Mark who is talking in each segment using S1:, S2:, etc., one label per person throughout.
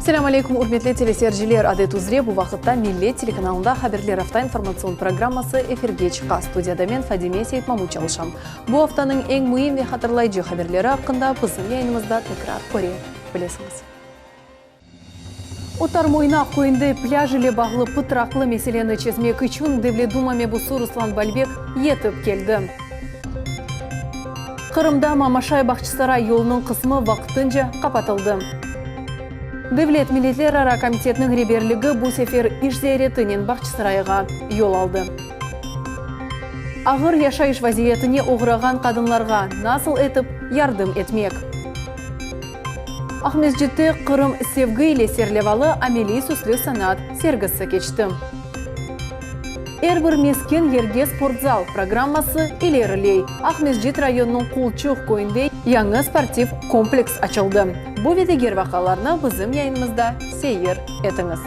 S1: Selâm aleyküm, ürmetli teleseyirciler! Adet üzre bu vaqıtta Millet telekanalında Haberler afta informatsion programması efirge çıqa. Studiyada men, Fadime Seytmamut çalışam. Bu aftanıñ eñ müim ve hatırlayıcı haberleri aqqında bizim yayınımızda tekrar köre bilesiñiz. Otar Moynaq köyünde plâj ile bağlı pıtraqlı meseleni çezmek içün Devlet Duma mebusı Ruslan Balbek yetip keldi. Qırımda Mamaşay-Bağçasaray yolunıñ qısmı vaqtınca qapatıldı. Devlet milletlerara komitetiniñ reberligi bu sefer iş ziyaretinen Bağçasarayğa yol aldı. Ağır yaşayış vaziyetine oğrağan qadınlarğa nasıl etip yardım etmek? Aqmescitte Qırım sevgi ile serlevalı ameliy süslü sanat sergisi keçti. Er bir mesken yerge sportzal programması ileriley. Aqmescit rayonınıñ Qulçuq köyünde yañı sportiv kompleks açıldı. Bu ve diger vaqialarnı bizim yayınımızda seyir etiñiz.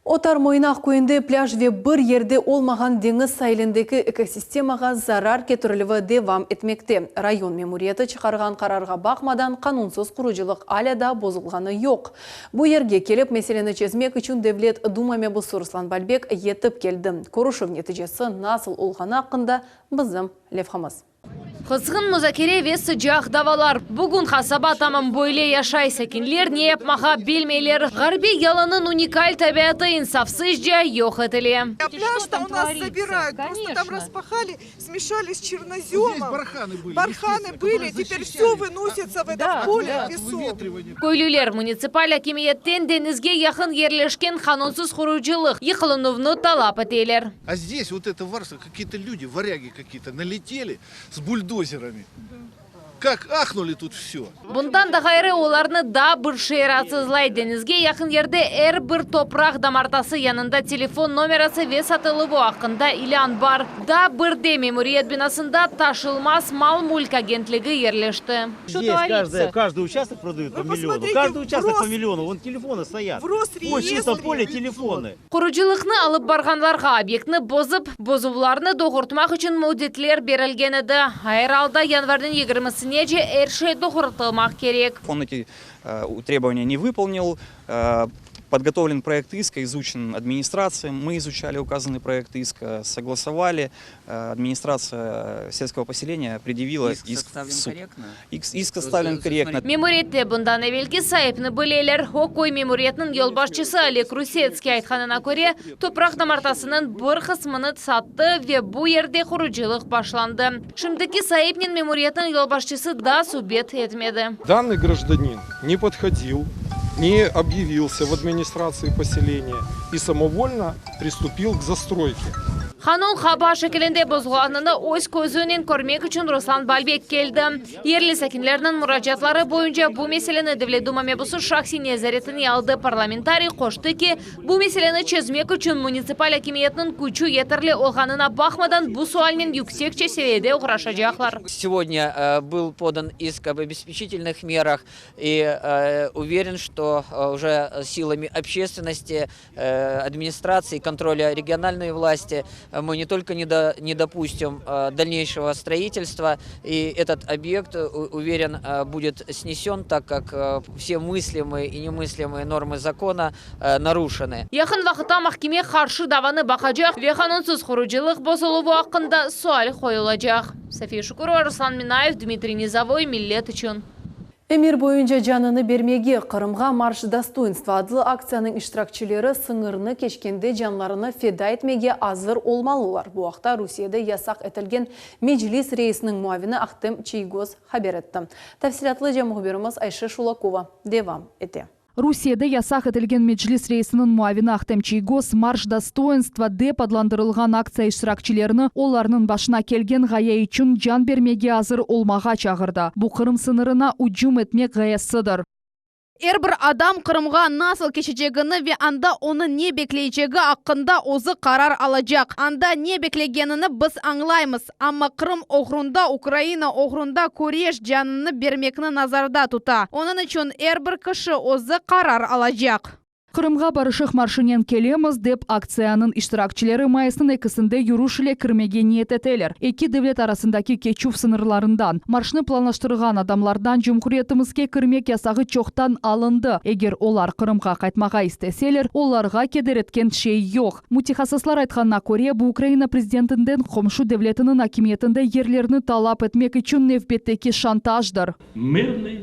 S1: Otar Moynaq köyünde plâj ve bir yerde olmağan deñiz sailindeki ekosistemağa zarar ketirilüvi devam etmekte. Rayon memuriyeti çıqarğan qararğa baqmadan, qanunsız qurucılıq alâ daa bozulğanı yoq. Bu yerge kelip meseleni çezmek içün Devlet Duma mebusı Ruslan Balbek yetip keldi. Körüşüv neticesi nasıl olğanı aqqında bizim levhamız.
S2: Qızğın muzakere ve sıcaq davalar. Bugün qasaba tamam böyle yaşay, sakinler ne yapmağa bilmeyler. Ğarbiy yalınıñ unikal tabiatı insafsızca yoq etile.
S3: Plâjda u nas zabirayut, prosto tam raspahali, smeshali s çernozemom, barhanı byli, teper vsö vınositsa v etot pole, pesok.
S2: Köylüler munitsipal akimiyetten deñizge yaqın yerleşken qanunsız qurucılıq yıqılınuvnı talap eteler.
S4: A zdes vot eto varstvo, kakiye-to lüdi, varâgi kakiye-to naleteli s buldozerami, kak ahnuli tut vsö.
S2: Bundan da ğayrı, olarnı daa bir şey raatsızlay, deñizge yaqın yerde er bir topraq damartası yanında telefon nomerası ve satıluvı aqqında ilân bar. Daa bir de memuriyet binasında taşılmaz mal-mülk agentligi yerleşti.
S5: Здесь каждый, каждый участок продают по миллиону, каждый участок по миллиону, вон телефоны стоят, по чистом поле телефоны.
S2: Qurucılıqnı alıp barğanlarğa obyektni bozıp, bozuvlarnı doğurtmaq içün müddetler berilgen edi. Er alda yanvarniñ yigirmisinece er şey doğurtılmaq kerek.
S6: On eti trebovaniya ne vıpolnil. Podgotovlen proekt iska, izuçen administratsiya. Mı izuçali ukazannıy proekt iska, soglasovali. Administratsiya selskogo poseleniya predyavila isk v sud. Isk sostavlen korrektno.
S2: Memuriyette bundan evelki saipni bileler. O, köy memuriyetiniñ yolbaşçısı Oleg Rusetskiy aytqanına köre, topraq damartasınıñ bir qısmını sattı ve bu yerde qurucılıq başlandı. Şimdiki saipnen memuriyetniñ yolbaşçısı daa subet etmedi.
S7: Dannıy grajdanin ne podhodil, ne obyavilsâ v administratsii poseleniya i samovolno pristupil k zastroyke.
S2: Qanun qaba şekilinde bozulğanını öz közünen körmek içün Ruslan Balbek keldi. Yerli sakinlerniñ muracaatları boyunca bu meseleni Devlet Duma mebusı şahsiy nezaretine aldı. Parlamentariy qoştı ki, bu meseleni çezmek içün munitsipal akimiyetniñ küçü yeterli olğanına baqmadan bu sualnen yüksekçe seviyede oğraşacaqlar.
S8: Segodnâ byl podan isk ob obespeçitelnıh merah i uveren, çto uje silami obşestvennosti administratsii, kontrolya regionalnoy vlasti mı ne tolko ne dopustim dalneyşego stroitelstva, i etot obyekt, uveren, budet snesön, tak kak vse mıslimıye i nemıslimıye normı zakona naruşenı.
S2: Yaqın vaqıtta mahkeme qarşı davanı baqacaq ve qanunsız qurucılıq bozuluvı aqqında sual qoyulacaq. Safiye Şukurova, Ruslan Minayev, Dmitriy Nizovoy, Millet içün.
S1: Emir boyunca canını bermege, Qırımğa Marş dostoinstva adlı aktsiyanıñ iştirakçileri sıñırnı keçkende canlarını feda etmege azır olmalılar. Bu aqta Rusiyede yasaq etilgen Meclis reisiniñ muavini Ahtem Çiygoz haber etti. Tafsilâtlıca mühbirimiz Ayşe Şulakova devam ete.
S9: Rusiyede yasaq etilgen Meclis reisiniñ muavini Ahtem Çiygoz Marş dostoinstva dep adlandırılğan aktsiya iştirakçilerini olarnıñ başına kelgen ğaye içün can bermege azır olmağa çağırdı. Bu Qırım sıñırına ücüm etmek ğayesidir.
S2: Er bir adam Qırımğa nasıl keçecegini ve anda onı ne bekleycegi aqqında özü qarar alacaq. Anda ne beklegenini biz añlaymız. Amma Qırım oğrunda, Ukraina oğrunda küreş canını bermekni nazarda tuta. Onıñ içün er bir kişi özü qarar alacaq.
S9: Qırımğa Barışıq marşınen kelemiz, dep aktsiyanıñ iştirakçileri mayısnıñ ekisinde yürüş ile kirmege niyet eteler. Eki devlet arasındaki keçüv sıñırlarından. Marşnı planlaştırğan adamlardan cumhuriyetimizge kirmek yasağı çoqtan alındı. Eger olar Qırımğa qaytmağa isteseler, olarğa keder etken şey yoq. Mütehassıslar aytqanına köre, bu Ukraina prezidentinden qomşu devletiniñ akimiyetinde yerlerni talap etmek içün nevbetteki şantajdır.
S10: Mirnıy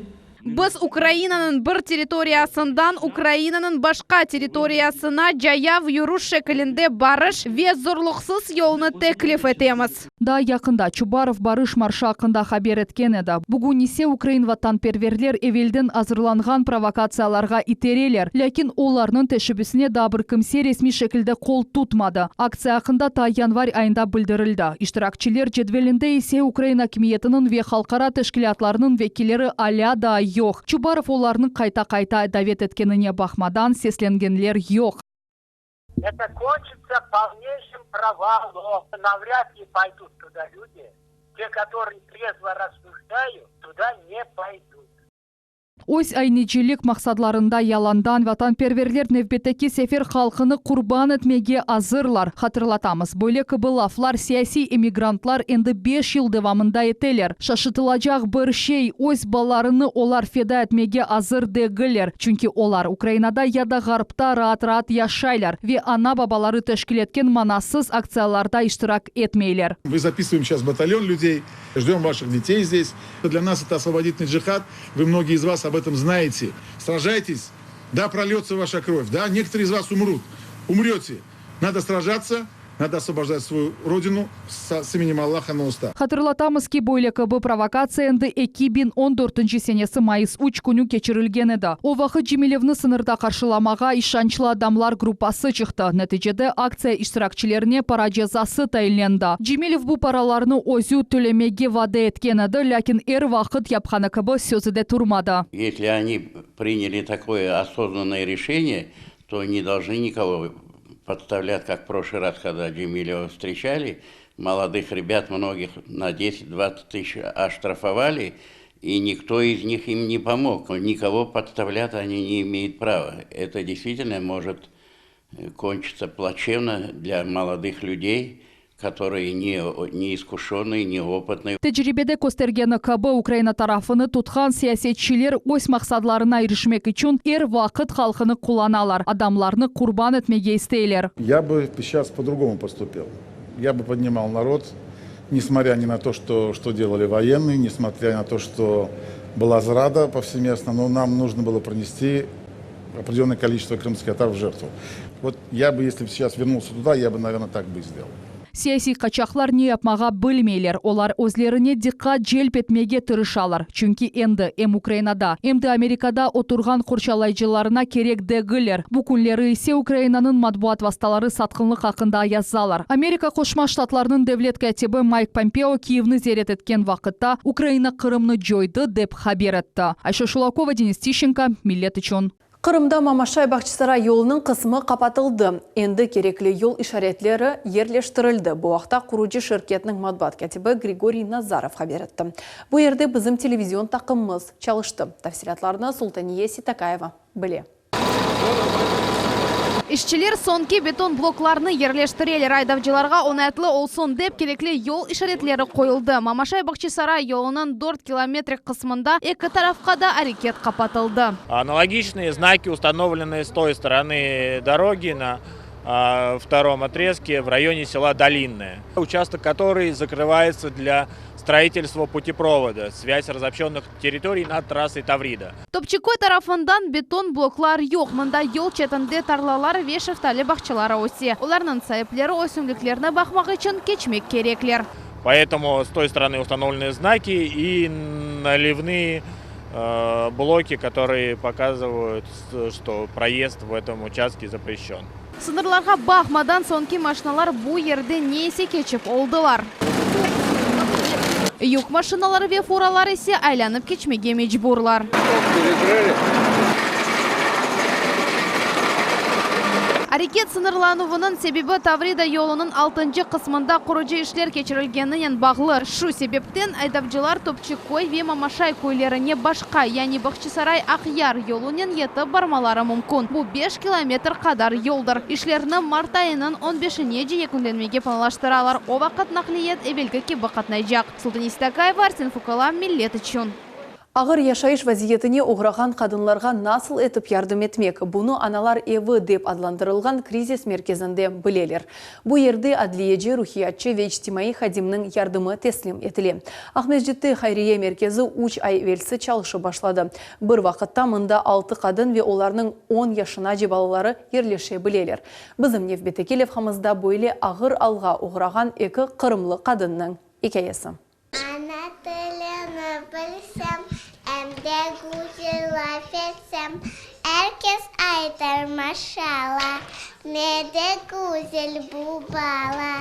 S11: Biz Ukrainanıñ bir territoriyasından Ukrainanıñ başqa territoriyasına cayav yürüş şekilinde barış ve zorluqsız yolnı teklif etemiz.
S9: Daa yaqında Çubarov Barış marşı aqqında haber etken edi. Bugün ise ukrain vatanperverler evelden azırlanğan provokatsiyalarğa itereler. Lâkin olarnıñ teşebbüsine daa bir kimse resmiy şekilde qol tutmadı. Aktsiya aqqında ta yanvar ayında bildirildi. İştirakçiler cedvelinde ise ukrain akimiyetiniñ ve halqara teşkilâtlarnıñ vekilleri alâ daa yoq. Çubarov olarnı qayta-qayta davet etkenine baqmadan, seslengenler yoq.
S12: Это кончится полнейшим провалом. Навряд ли пойдут туда люди. Те, которые трезво рассуждают, туда не пойдут.
S9: Öz aynecilik maqsadlarında yalandan vatanperverler nevbetteki sefer halqını qurban etmege azırlar. Hatırlatamız, böyle kibi laflar siyasiy emigrantlar endi beş yıl devamında eteler. Şaşıtılacaq bir şey, öz balalarını olar feda etmege azır degiller, çünki olar Ukrainada ya da Ğarpta raat-raat yaşaylar ve ana-babaları teşkil etken manasız aktsiyalarda iştirak etmeyler.
S13: Мы записываем сейчас батальон людей, ждем ваших детей здесь. Для нас это освободительный джихад. Вы многие из вас об этом знаете. Сражайтесь, да, прольется ваша кровь, да, некоторые из вас умрут. Умрете. Надо сражаться, надо освобождать свою родину с, с именем Аллаха на устах.
S9: Hatırlatamız ki, böyle kibi provokatsiya endi 2014 senesi mayıs 3 künü keçirilgen edi. O vaqıt Cemilevni sıñırda qarşılamağa işançlı adamlar gruppası çıqtı. Neticede aktsiya iştirakçilerine para cezası tayinlendi. Cemilev bu paralarnı özü tölemege vade etken edi, lâkin er vaqıt yapqanı kibi sözüde turmadı.
S14: Если они приняли такое осознанное решение, то не должны никого подставлять, как в прошлый раз, когда Джемилева встречали, молодых ребят многих на 10-20 тысяч оштрафовали, и никто из них им не помог. Никого подставлять они не имеют права. Это действительно может кончиться плачевно для молодых людей, которые не, не искушенные, неопытные.
S9: Tecribede köstergeni kibi Ukraina tarafını tutqan siyasetçiler öz maqsadlarına irişmek içün er vaqıt halqını qullanalar, adamlarnı qurban etmege isteyler.
S13: Я бы сейчас по-другому поступил. Я бы поднимал народ, несмотря ни на то, что, что делали военные, несмотря на то, что была зрада повсеместно, но нам нужно было пронести определенное количество крымских татар в жертву. Вот я бы, если бы сейчас вернулся туда, я бы, наверное, так бы и сделал.
S9: Siyasiy qaçaqlar ne yapmağa bilmeyler. Olar özlerine diqqat celp etmege tırışalar. Çünki endi em Ukrainada, em de Amerikada oturğan qorçalayıcılarına kerek degiller. Bu künleri ise Ukrainanıñ matbuat vastaları satqınlıq aqqında yazalar. Amerika Qoşma Ştatlarınıñ devlet kâtibi Mayk Pompeo Kiyevni ziyaret etken vaqıtta Ukraina Qırımnı coydı dep haber etti. Ayşe Şulakova, Denis Tişçenko, Millet içün.
S1: Qırımda Mamaşay Bağçasaray yolunıñ qısmı qapatıldı. Endi kerekli yol işaretleri yerleştirildi. Bu aqta qurucı şirketniñ matbuat kâtibi Grigoriy Nazarov haber etti. Bu yerde bizim televizion taqımımız çalıştı. Tafsilâtlarnı Sultaniye Seytakayeva bile.
S11: İşçiler soñki beton bloklarnı yerleştireler. Aydavcılarğa oñaytlı olsun dep, kerekli yol işaretleri qoyuldı. Mamaşay Bağçasaray yolunıñ 4 kilometrik qısmında eki tarafqa da areket qapatıldı.
S15: Аналогичные знаки установлены с той стороны дороги на втором отрезке в районе села Долинное. Участок, который закрывается для строительства путепровода, связь разобщенных территорий над трассой Таврида.
S11: Topçıköy tarafından beton bloklar yoq. Mında yol çetinde tarlalar ve şeftali bağçaları öse. Olarnıñ saipleri ösümliklerni baqmaq içün keçmek kerekler.
S15: Поэтому с той стороны установлены знаки и наливные блоки, которые показывают, что проезд в этом участке запрещен.
S11: Sıñırlarğa baqmadan soñki maşinalar bu yerden ne ise keçip oldılar. Yük maşinaları ve furalar ise aylanıp keçmege mecburlar. Areket sıñırlanuvınıñ sebebi Tavrida yolunıñ altıncı qısmında qurucı işler keçirilgeninen bağlı. Şu sebepten aydavcılar Topçıköy ve Mamaşay köylerine başqa, yani Bağçasaray-Aqyar yolunen yetip barmaları mümkün. Bu beş kilometr qadar yoldır. İşlerni mart ayınıñ on beşinece yekünlenmege planlaştıralar, o vaqıt naqliyet evelki kibi qatnaycaq. Sultan İstakayeva, Arsen Fukala, Millet içün.
S1: Ağır yaşayış vaziyetine oğrağan qadınlarğa nasıl etip yardım etmek, bunı Analar evi dep adlandırılğan krizis merkezinde bileler. Bu yerde adliyeci, ruhiyatçı ve içtimaiy hadimniñ yardımı teslim etile. Aqmescitte hayriye merkezi üç ay evelsi çalışıp başladı. Bir vaqıtta mında altı qadın ve olarnıñ on yaşınace balaları yerleşe bileler. Bizim nevbetteki levhamızda böyle ağır alğa oğrağan eki qırımlı qadınnıñ ikâyesi.
S10: Ana tilini bilsem, em de güzel laf etsem, Er kes aytar, maşalla, ne de güzel bu bala.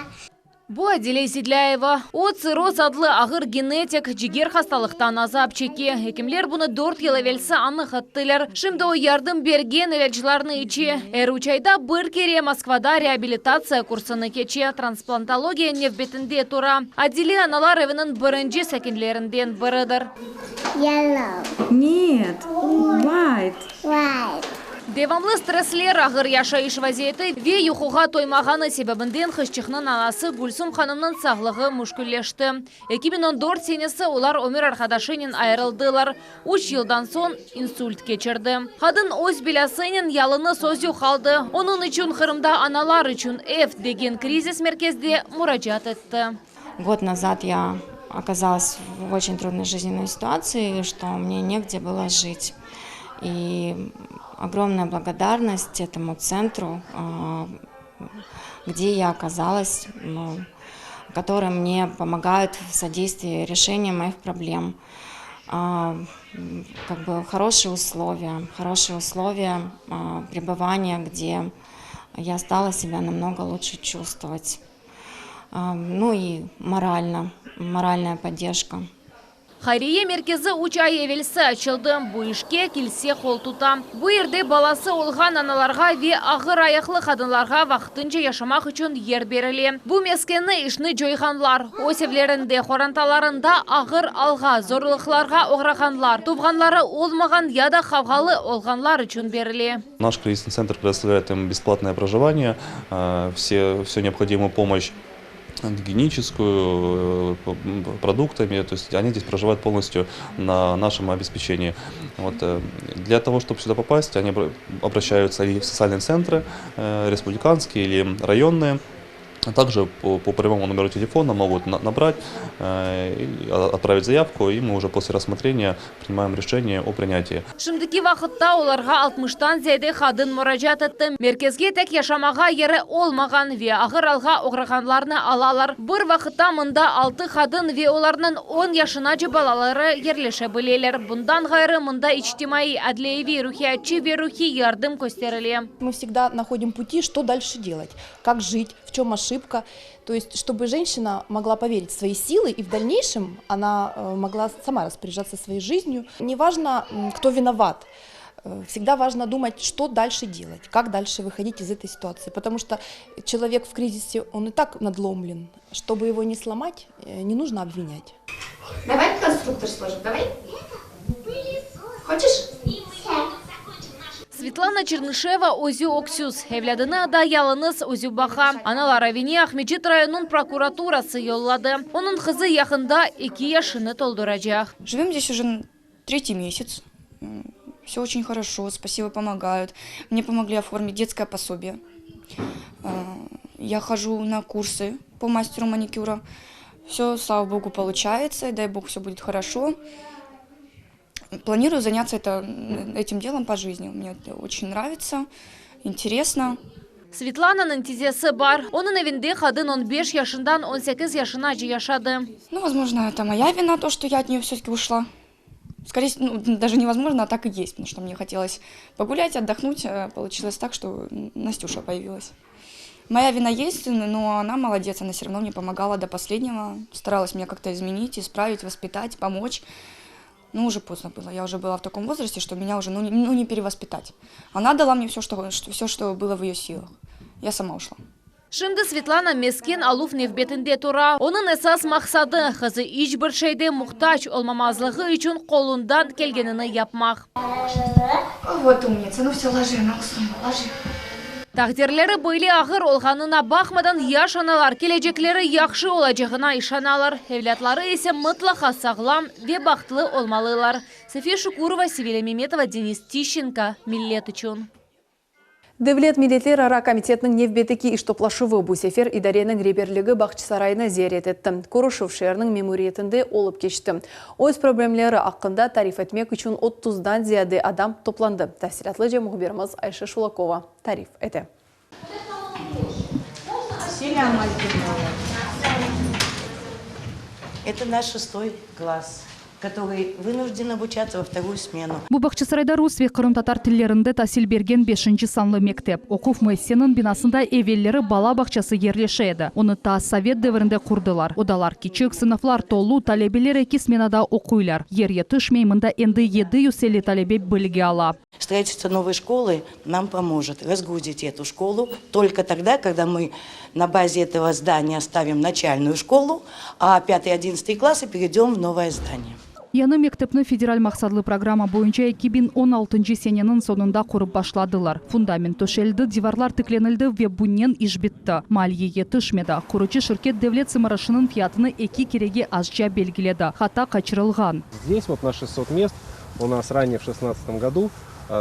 S2: Bu Adile Zidlâyeva. O, tsirroz adlı ağır genetik ciger hastalıqtan azap çeke. Ekimler bunı dört yıl evelsi anıq ettiler. Şimdi o, yardım bergen ilâclarnı içe. Er üç ayda bir kere Moskvada reabilitatsiya kursını keçe, transplantologiya nevbetinde tura. Adile Analar eviniñ birinci sakinlerinden biridir.
S10: Yellow.
S16: Net, white.
S10: White.
S2: Devamlı stressler, ağır yaşayış vaziyeti ve yuquğa toymağanı sebebinden qızçıqnıñ anası Gülsüm hanımnıñ sağlığı müşkülleşti. 2014 senesi olar ömür arqadaşınen ayırıldılar. Üç yıldan soñ insult keçirdi. Qadın öz belâsınen yalıñız özü qaldı. Onıñ içün Qırımda Analar içün ev degen krizis merkezde muracaat etti.
S17: Год назад я оказалась в очень трудной жизненной ситуации, что мне негде было жить. И огромная благодарность этому центру, где я оказалась, которые мне помогают в содействии решению моих проблем. Как бы хорошие условия, хорошие условия пребывания, где я стала себя намного лучше чувствовать. Ну и морально, моральная поддержка.
S2: Hayriye merkezi üç ay evelsi açıldı. Bu işke kilse qol tuta. Bu yerde balası olğan analarğa ve ağır ayaqlı qadınlarğa vaqtınca yaşamaq içün yer berile. Bu meskenni işni coyğanlar, öz evlerinde, qorantalarında ağır alğa, zorluqlarğa oğrağanlar, tuvğanları olmağan ya da qavğalı olğanlar içün berile.
S18: Наш кризисный центр предоставляет им бесплатное проживание, все, всю необходимую помощь гигиеническую, продуктами, то есть они здесь проживают полностью на нашем обеспечении. Вот. Для того, чтобы сюда попасть, они обращаются в социальные центры, республиканские или районные, а также по, по прямому номеру телефона могут набрать, отправить заявку, и мы уже после рассмотрения принимаем решение о принятии.
S2: Şimdiki vaqıtta olarğa altmıştan ziyade qadın muracaat etti. Merkezge tek yaşamağa yeri olmağan ve ağır alğa oğrağanlarnı alalar. Bir vaqıtta mında altı qadın ve olarnıñ on yaşınace balaları yerleşe bileler. Bundan ğayrı mında içtimaiy, adliyeviy, ruhiyatçı ve ruhiy yardım kösterile.
S19: Мы всегда находим пути, что дальше делать, как жить, в чем ошибка. То есть, чтобы женщина могла поверить в свои силы и в дальнейшем она могла сама распоряжаться своей жизнью. Неважно, кто виноват, всегда важно думать, что дальше делать, как дальше выходить из этой ситуации. Потому что человек в кризисе, он и так надломлен. Чтобы его не сломать, не нужно обвинять.
S17: Давай конструктор сложим, давай. Хочешь?
S2: Svetlana Çernışeva özü öksüz. Evlâdını da yalıñız özü baqa. Analar evine Aqmescit rayonınıñ prokuraturası yolladı. Onıñ qızı yaqında eki yaşını tolduracaq.
S20: Живем здесь уже третий месяц. Все очень хорошо, спасибо, помогают. Мне помогли оформить детское пособие. Я хожу на курсы по мастеру маникюра. Все, слава богу, получается, и дай бог, все будет хорошо. Планирую заняться это, этим делом по жизни. Мне это очень нравится, интересно.
S2: Svetlananıñ tizesi bar. Onıñ evinde qadın 15 yaşından 18 yaşınace yaşadı.
S20: Ну, возможно, это моя вина, то, что я от нее все-таки ушла. Скорее всего, ну, даже невозможно, а так и есть, потому что мне хотелось погулять, отдохнуть. Получилось так, что Настюша появилась. Моя вина есть, но она молодец, она все равно мне помогала до последнего, старалась меня как-то изменить, исправить, воспитать, помочь. Ну, уже поздно было. Я уже была в таком возрасте, что меня уже ну, не, ну, не перевоспитать. Она дала мне все, что, все, что было в ее силах. Я сама ушла.
S2: Şimdi Svetlana mesken aluv nevbetinde tura. Onıñ esas maqsadı, qızı iç bir şeyde muhtac olmamazlığı içün qolundan kelgenini yapmaq.
S20: Вот умница. Ну все, ложи, она уснула, ложи.
S2: Taqdirleri böyle ağır olğanına baqmadan, yaş analar kelecekleri yahşı olacağına işanalar. Evlâtları ise mıtlaqa sağlam ve bahtlı olmalılar. Safiye Şukurova, Sevilâ Memetova, Denis Tişçenko, Millet içün.
S1: Devlet milletlerara komitetiniñ nevbetteki iş toplaşuvı bu sefer idareniñ reberligi Bağçasaraynı ziyaret etti. Körüşüv şeerniñ memuriyetinde olıp keçti. Öz problemleri aqqında tarif etmek içün otuzdan ziyade adam toplandı. Tafsilâtlıca mühbirimiz Ayşe Şulakova tarif ete.
S16: Selâm aleyküm, Это наш шестой класс, который вынужден обучаться во вторую смену.
S9: Bu Bağçasarayda rus ve qırımtatar tillerinde tasil bergen beşinci sanlı mektep. Oquv müessiseniñ binasında evelleri bala bağçası yerleşe edi. Onı ta sovet devrinde qurdılar. Odalar kiçik, sınıflar tolu, talebeler eki smenada oquylar. Yer yetişmey, mında endi 750 talebe bilgi ala.
S16: Строительство новой школы нам поможет разгрузить эту школу только тогда, когда мы на базе этого здания оставим начальную школу, а 5-11 классы перейдем в новое здание.
S9: Yañı mektepni federal maqsatlı programma boyunca 2016 seneniñ soñunda qurıp başladılar. Fundament töşeldi, divarlar tiklenildi ve bunen iş bitti. Maliye yetişmedi. Qurucı şirket devlet sımarışınıñ fiyatını eki kerege azca belgiledi. Hata qaçırılğan.
S21: Здесь вот на 600 мест у нас ранее в 2016 году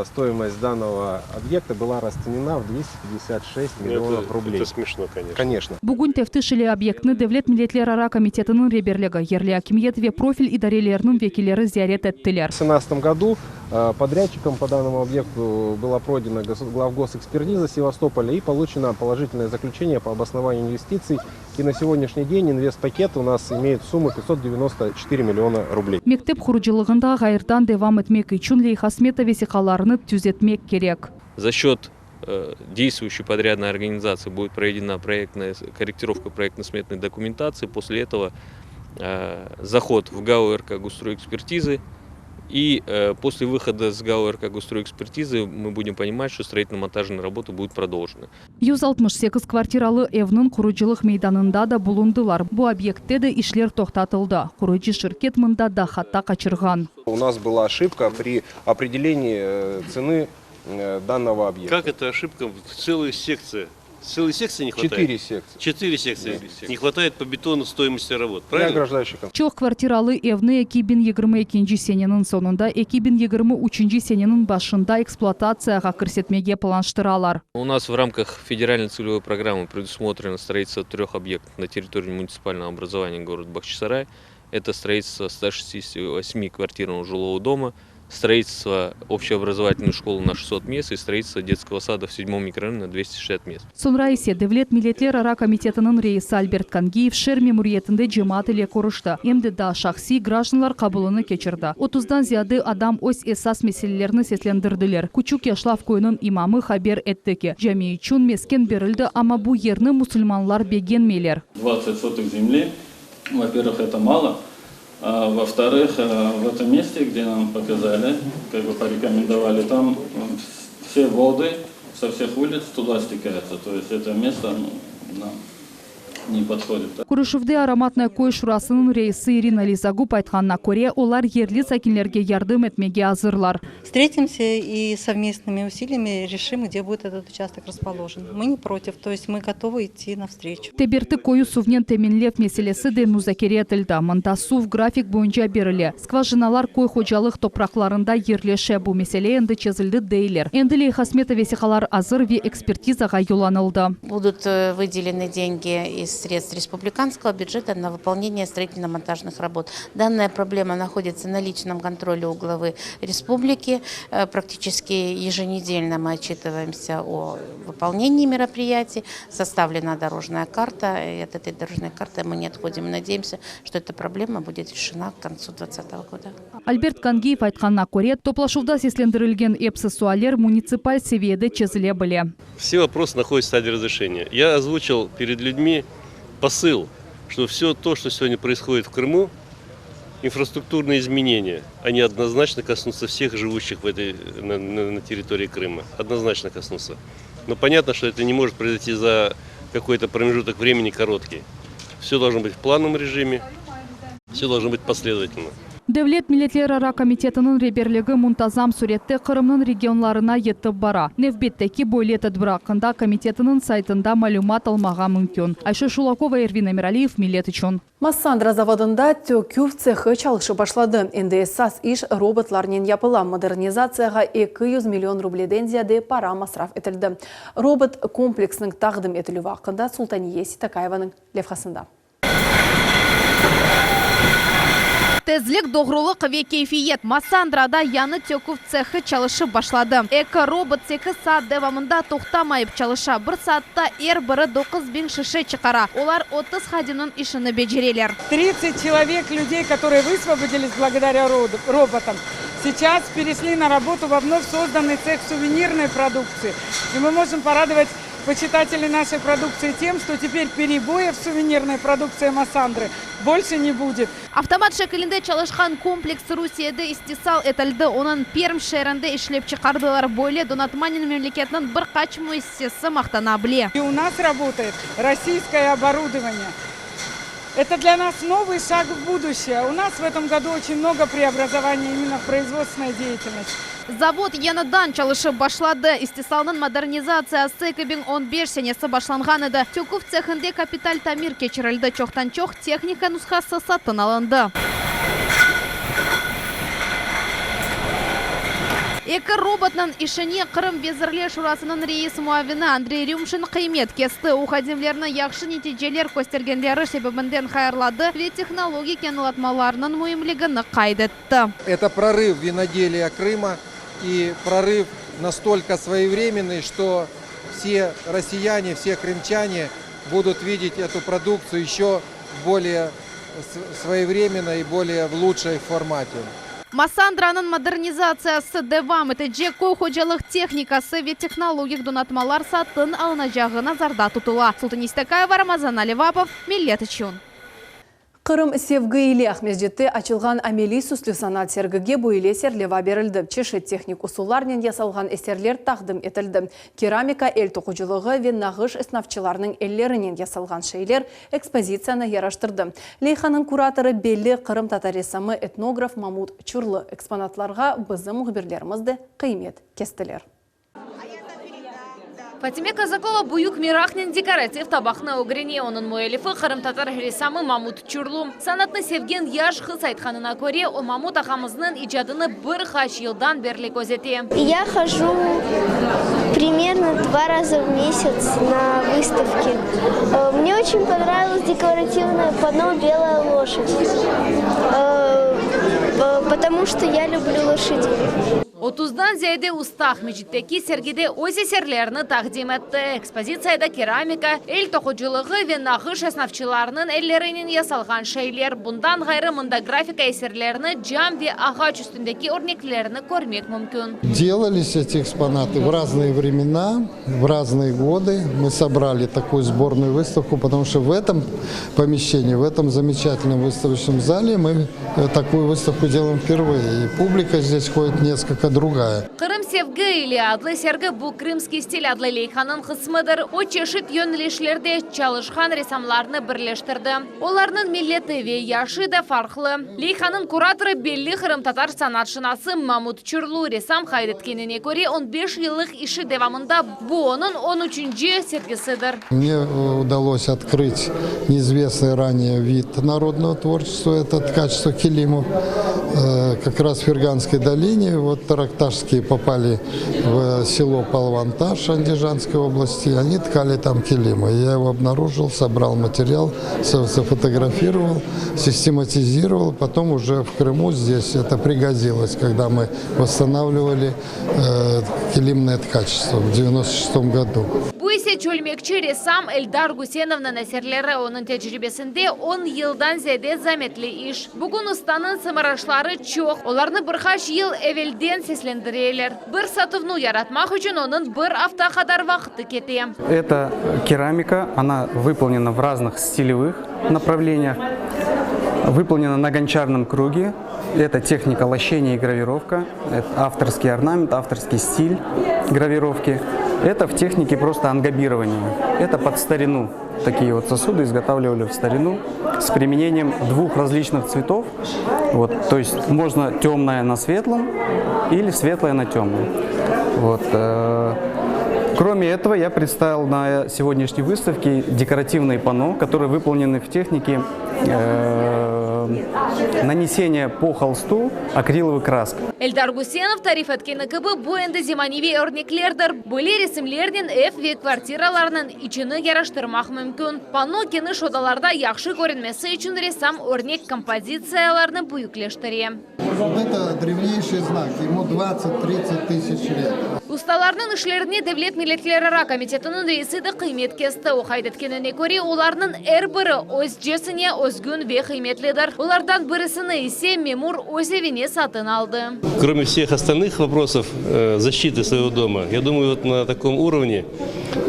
S21: стоимость данного объекта была расценена в 256
S22: Ну,
S21: миллионов
S22: это,
S21: рублей.
S22: это смешно, конечно.
S21: Конечно.
S9: Bugün teftiş ile obyektni Devlet milletlerara komitetiniñ reberligi, yerli akimiyet ve profil idareleriniñ vekilleri ziyaret ettiler.
S21: В 2017 году э, подрядчиком по данному объекту была пройдена гос- главгосэкспертиза Севастополя и получено положительное заключение по обоснованию инвестиций. И на сегодняшний день инвестпакет у нас имеет сумму 594 миллиона рублей.
S9: Mektep qurucılığında ğayrıdan devam etmek içün leyha smeta vesiqalarını tüzetmek kerek.
S23: За счет э, действующей подрядной организации будет проведена проектная корректировка проектно-сметной документации. После этого э, заход в ГАУ РК «Госстройэкспертизы». И э, после выхода с ГАУ РК «Госстройэкспертизы» мы будем понимать, что строительно-монтажные работы будут продолжены.
S9: 168 kvartiralı evniñ qurucılıq meydanında da bulundılar. Bu obyektte de işler toqtatıldı. Qurucı şirket mında da hata qaçırğan.
S21: У нас была ошибка при определении э, цены э, данного объекта.
S22: Как это ошибка? Целая секция. Целой секции не хватает?
S21: Четыре секции.
S22: Четыре секции. Не хватает по бетону стоимости работ.
S21: Для
S22: Правильно?
S21: ограждающих
S9: Çoq kvartiralı evni 2022 seneniñ soñunda 2023 seneniñ başında ekspluatatsiyağa kirsetmege planlaştıralar.
S23: У нас в рамках федеральной целевой программы предусмотрено строительство трех объектов на территории муниципального образования города Бахчисарай. Это строительство 168 квартирного жилого дома, строительство общеобразовательной школы на 600 мест и строительство детского сада в седьмом микрорайоне на 260 мест.
S9: Soñra ise Devlet milletlerara komitetiniñ reisi Albert Kangiyev şeer memuriyetinde cemaat ile körüşti. Em de daa şahsiy grajdanlar qabulını keçirdi. 30-dan ziyade adam öz esas meselelerini seslendirdiler. Küçük Yaşlav köyüniñ imamı haber etti ki, cami içün mesken berildi, amma bu yerni musulmanlar begenmeyler.
S24: 20 соток земли, во-первых, это мало, а во-вторых, э, в этом месте, где нам показали, как бы порекомендовали, там э, все воды со всех улиц туда стекаются. То есть это место ну, нам не подходит.
S9: Körüşüvde Aromatnoye köy şurasınıñ reisi Irina Lizogub aytqanına köre, olar yerli sakinlerge yardım etmege azırlar.
S25: Встретимся и совместными усилиями решим, где будет этот участок расположен. Мы не против, то есть мы готовы идти навстречу.
S9: Teberti köyü suvnen teminlev meselesi de muzakere etildi. Mında suv grafik boyunca berile. Skvajinalar köy hocalıq topraqlarında yerleşe. Bu mesele endi çezildi deyler. Endi leyha smeta vesiqalar azır ve ekspertizağa yollanıldı.
S26: Будут э, выделены деньги из средств республиканского бюджета на выполнение строительно-монтажных работ. Данная проблема находится на личном контроле у главы республики. Э, Практически еженедельно мы отчитываемся о выполнении мероприятий. Составлена дорожная карта, и от этой дорожной карты мы не отходим. И надеемся, что эта проблема будет решена к концу 2020 года.
S9: Альберт Кангиев aytqanına köre, toplaşuvda seslendirilgen episi sualler munitsipal seviyede çezile bile.
S22: Все вопросы находятся в стадии разрешения. Я озвучил перед людьми посыл, что все то, что сегодня происходит в Крыму, Инфраструктурные изменения, они однозначно коснутся всех живущих в этой, на, на, на территории Крыма. Однозначно коснутся. Но понятно, что это не может произойти за какой-то промежуток времени короткий. Все должно быть в плановом режиме, все должно быть последовательно.
S9: Devlet milletlerara komitetiniñ reberligi muntazam sürette Qırımnıñ regionlarına yetip bara. Nevbetteki böyle tedbir aqqında komitetiniñ saytında malümat almağa mümkün. Ayşe Şulakova, Ervin Emiraliyev, Millet içün.
S1: Massandra zavodında töküv tsehı çalışıp başladı. Endi esas iş robotlarnen yapıla. Modernizatsiyağa 200 million rubleden ziyade para masraf etildi. Robot kompleksiniñ taqdim etilüvi aqqında Sultaniye Sitakayevanıñ levhasında.
S11: Tezlik, doğrulıq ve keyfiyet, Massandrada yañı töküv tsehı çalışıp başladı. Eki robot sekiz saat devamında toqtamayıp çalışa, bir saatta er biri 9000 şişe çıqara. Olar 30 hadimniñ işini becereler.
S3: 30 человек, людей, которые высвободились благодаря роботам, сейчас перешли на работу во вновь созданный цех сувенирной продукции. И мы можем порадовать почитателей нашей продукции тем, что теперь перебоев с сувенирной продукцией Массандры больше не будет.
S11: Avtomat şekilinde çalışqan kompleks Rusiyede istisal etildi, onı Perm şeerinde işlep çıqardılar. Böyle donatmanen memleketniñ bir qaç müessisesi maqtana bile.
S3: И у нас работает российское оборудование. Это для нас новый шаг в будущее. У нас в этом году очень много преобразований именно в производственной деятельности.
S11: Zavod yañıdan çalışıp başladı. İstisalnıñ modernizatsiyası 2015 senesi başlanğan edi. Töküv tsehinde kapital tamir keçirildi. Çoqtan-çoq tehnika nushası satın alındı. Eki robotnıñ işine Qırım Vezirler Şurasınıñ reis muavini Andrey Rümşin qıymet kesti. O, hadimlerni yahşı neticeler köstergenleri sebebinden hayırladı ve tehnologik yañılatmalarnıñ müimligini qayd etti.
S4: Это прорыв виноделия Крыма и прорыв настолько своевременный, что все россияне, все крымчане будут видеть эту продукцию еще более своевременно и более в лучшей формате.
S11: Massandranıñ modernizatsiyası devam etecek, köy hocalıq tehnikası ve tehnologik donatmalar satın alınacağı nazarda tutula. Sultaniye Sitakaeva, Ramazan Alivapov, Millet içün.
S1: Qırım sevgi ile Aqmescitte açılğan ameliy süslü sanat sergige böyle serleva berildi. Çeşit tehnik usullarnen yasalğan eserler taqdim etildi. Keramika, el toqucılığı ve nağış esnafçılarnıñ ellerinen yasalğan şeyler ekspozitsiyanı yaraştırdı. Leyhanıñ kuratorı belli qırımtatar ressamı, etnograf Mamut Çurlu. Eksponatlarğa bizim mühbirlerimiz de qıymet kestiler.
S2: Fatime Kazakova büyük meraqnen dekorativ tabaqnı ögrene. Onıñ müellifi, qırımtatar ressamı Mamut Çurlu. Sanatnı sevgen yaş qız aytqanına köre, o Mamut ağamıznıñ icadını bir qaç yıldan berli közete.
S10: Ya hojу примерно два раза в месяц на выставки. Мне очень понравилось декоративное панно Белая лошадь, потому что я люблю лошадей.
S2: Otuzdan ziyade usta Aqmescitteki sergide öz eserlerini taqdim etti. Ekspozitsiyada keramika, el toqucılığı ve nağış esnafçılarınıñ ellerinen yasalğan şeyler. Bundan ğayrı, mında grafika eserlerini, cam ve ağaç üstündeki örneklerini körmek mümkün.
S5: Делались эти экспонаты в разные времена, в разные годы. Мы собрали такую сборную выставку, потому что в этом помещении, в этом замечательном выставочном зале мы э, такую выставку делаем впервые. И публика здесь ходит несколько другая.
S2: Qırım sevgi ile adlı sergi bu Krımskiy stil adlı leyhanıñ qısmıdır. O, çeşit yönelişlerde çalışqan ressamlarnı birleştirdi. Olarnıñ milleti ve yaşı da farqlı. Leyhanıñ kuratorı belli qırımtatar sanatşınası Mamut Çurlu. Ressam qayd etkenine köre, on beş yıllıq işi devamında bu onıñ on üçünci sergisidir.
S5: Мне э, удалось открыть неизвестный ранее вид народного творчества, это ткачество килимов. Э, как раз в Ферганской долине, вот таракташские попали в село Палванташ Андижанской области, они ткали там килимы. Я его обнаружил, собрал материал, сфотографировал, систематизировал. Потом уже в Крыму здесь это пригодилось, когда мы восстанавливали э, килимное ткачество в 96 году.
S2: Bu ise çölmekçi ressam Eldar Gusenovnıñ eserleri. Onıñ tecribesinde 10 yıldan ziyade zametli iş. Bugün ustanıñ sımarışları çoq. Olarnı bir qaç yıl evelden seslendireler. Bir satuvnı yaratmaq içün onıñ bir afta qadar vaqtı kete.
S6: Это керамика, она выполнена в разных стилевых направлениях. Выполнено на гончарном круге. Это техника лощения и гравировка. Это авторский орнамент, авторский стиль гравировки. Это в технике просто ангобирования. Это под старину. Такие вот сосуды изготавливали в старину с применением двух различных цветов. Вот, то есть можно темное на светлом или светлое на темном. Вот. Э, кроме этого, я представил на сегодняшней выставке декоративные панно, которые выполнены в технике э, нанесения по холсту акриловой краски.
S2: Эльдар Гусенов tarif etkeni kibi, bu endi zemaneviy örneklerdir. Böyle resimlernen ev ve kvartiralarnıñ içini yaraştırmaq mümkün. Panno keniş odalarda yahşı körünmesi içün ressam örnek kompozitsiyalarnı büyükleştire.
S5: Вот это древнейший знак, ему 20-30 тысяч лет.
S2: Ustalarnıñ işlerine Devlet milletlerara komitetiniñ reisi de qıymet kesti. O qayd etkenine köre, olarnıñ er biri özcesine özgün ve qıymetlidir. Olardan birisini ise memur öz evine satın aldı.
S22: Кроме всех остальных вопросов э, защиты своего дома, я думаю, вот на таком уровне,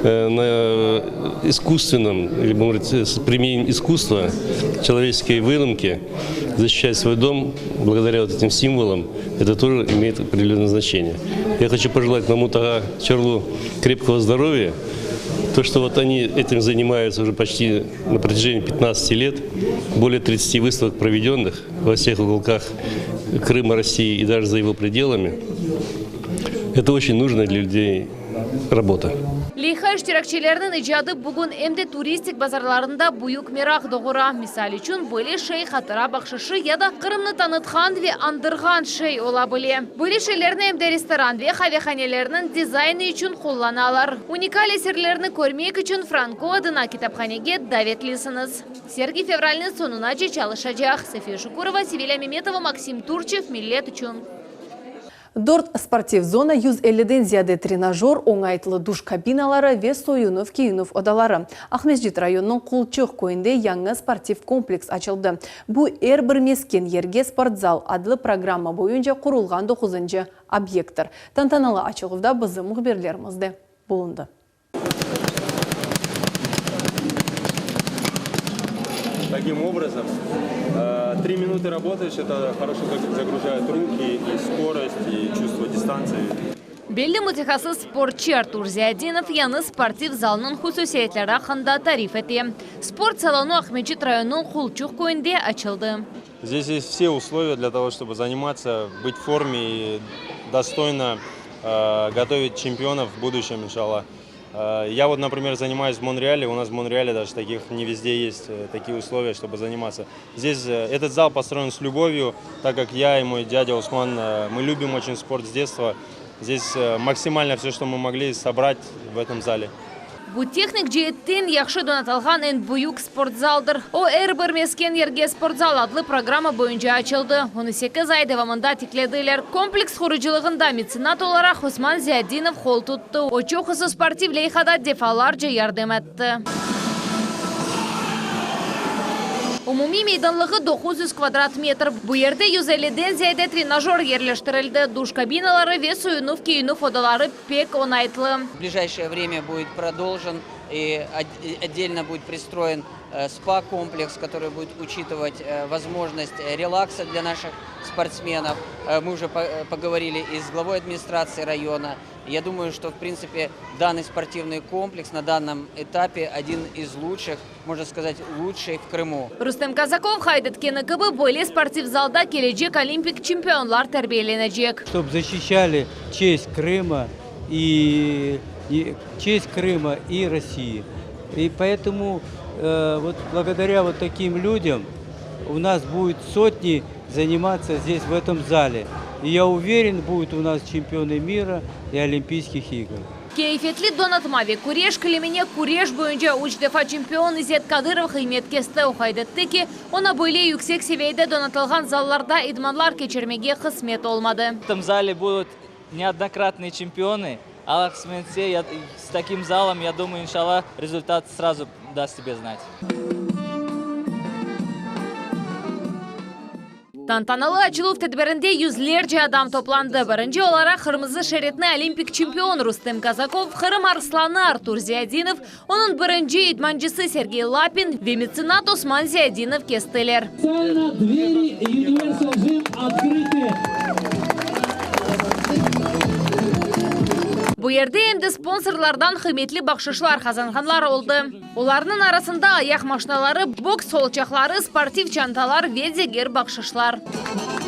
S22: э, на искусственном, или, будем говорить, с применением искусства, человеческой выдумки, защищать свой дом благодаря вот этим символам, это тоже имеет определенное значение. Я хочу пожелать Мамут-ага Чорлу крепкого здоровья, то, что вот они этим занимаются уже почти на протяжении 15 лет, более 30 выставок проведенных во всех уголках Крыма, России и даже за его пределами, это очень нужная для людей работа.
S2: Leyha iştirakçileriniñ icadı bugün em de turistik bazarlarında büyük meraq doğura. Misal içün, böyle şey hatıra bahşışı ya da Qırımnı tanıtqan ve añdırğan şey ola bile. Böyle şeylerni em de restoran ve qavehanelerniñ dizaynı içün qullanalar. Unikal eserlerni körmek içün Franko adına kitaphanege davetlisiñiz. Sergi fevralniñ soñunace çalışacaq. Safiye Şukurova, Sevilâ Memetova, Maksim Turçev, Millet içün.
S1: Dört sportiv zona, 150-den ziyade trenajör, oñaytlı duş kabinaları ve soyunuv-kiyinüv odaları. Aqmescit rayonınıñ Qulçıq köyünde yañı sportiv kompleks açıldı. Bu Er bir mesken yerge sportzal adlı programma boyunca qurulğan doquzıncı obyekttir. Tantanalı açıluvda bizim mühbirlerimiz de bulundı.
S7: Таким образом, э, три минуты работаешь, это хорошо загружает руки и скорость, и чувство дистанции.
S2: Belli mütehassıs sportçı Artur Ziyadinov yañı sportiv zalnıñ hususiyetleri aqqında tarif ete. Sport salonı Aqmescit rayonınıñ Qulçuq köyünde açıldı.
S7: Здесь есть все условия для того, чтобы заниматься, быть в форме и достойно э, готовить чемпионов в будущем, иншалла. Э, я вот, например, занимаюсь в Монреале, у нас в Монреале даже таких не везде есть э, такие условия, чтобы заниматься. Здесь э, этот зал построен с любовью, так как я и мой дядя Усман, мы любим очень спорт с детства. Здесь максимально все, что мы могли собрать в этом зале.
S2: Bu tehnik ceetten yahşı donatılğan eñ büyük sportzaldır. O, Er bir mesken yerge sportzal adlı programma boyunca açıldı. Onı sekiz ay devamında tiklediler. Kompleks qurucılığında metsenat olaraq Osman Ziyadinov qol tuttı. O, çoqusı sportiv leyhada defalarca yardım etti. Umumiy meydanlığı 900 kvadrat metr. Bu yerde 150-den ziyade trenajör yerleştirildi, duş kabinaları ve soyunuv-kiyinüv odaları pek oñaytlı.
S8: В ближайшее время будет продолжен и отдельно будет пристроен э, спа-комплекс, который будет учитывать э, возможность релакса для наших спортсменов. Э, мы уже поговорили и с главой администрации района. Я думаю, что, в принципе, данный спортивный комплекс на данном этапе один из лучших, можно сказать, лучший в Крыму.
S2: Rustem Kazakov qayd etkeni kibi, böyle sportiv zalda kelecek olimpik çempionlar terbiyelenecek.
S12: Чтобы защищали честь Крыма и, и честь Крыма и России. И поэтому э, вот благодаря вот таким людям у нас будет сотни заниматься здесь, в этом зале. И я уверен, будут у нас чемпионы мира и Олимпийских игр.
S2: Keyfiyetli donatma ve küreş kilimine küreş boyunca üç defa çempion İzet Kadırov qıymet kesti. O qayd etti ki, oña böyle yüksek seviyede donatılğan zallarda idmanlar keçirmege qısmet olmadı.
S13: В этом зале будут неоднократные чемпионы. Alla qısmet etse, я, с таким залом, я думаю, иншалла, результат сразу даст себе знать.
S2: Tantanalı açıluv tedbirinde yüzlerce adam toplandı. Birinci olaraq qırmızı şeritni olimpik çempion Rustem Kazakov, Qırım arslanı Artur Ziyadinov, onıñ birinci idmancısı Sergey Lapin ve metsenat Osman Ziyadinov kestiler.
S14: Dveri Universal Gym otkrıtı.
S2: Bu yerde em de sponsorlardan qıymetli bahşışlar qazanğanlar oldı. Olarnıñ arasında ayaq maşinaları, boks solçaqları, sportiv çantalar ve diger bahşışlar.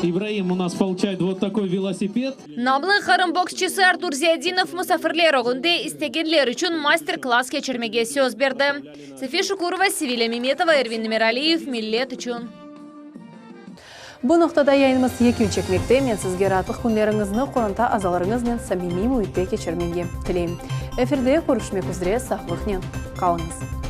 S14: İbraim u nas получает vot takoy velosiped.
S2: Namlı Qırım boksçısı Artur Ziyadinov musafirler ögünde istegenler içün master-klass keçirmege söz berdi. Safiye Şukurova, Sevilâ Memetova, Ervin Emiraliyev, Millet içün.
S1: Bu noqtada yayınımız yekün çekmekte. Men sizge raatlıq künleriñizni qoranta azalarıñıznen samimiy müitte keçirmege tileyim. Efirde körüşmek üzre, sağlıqnen qalıñız.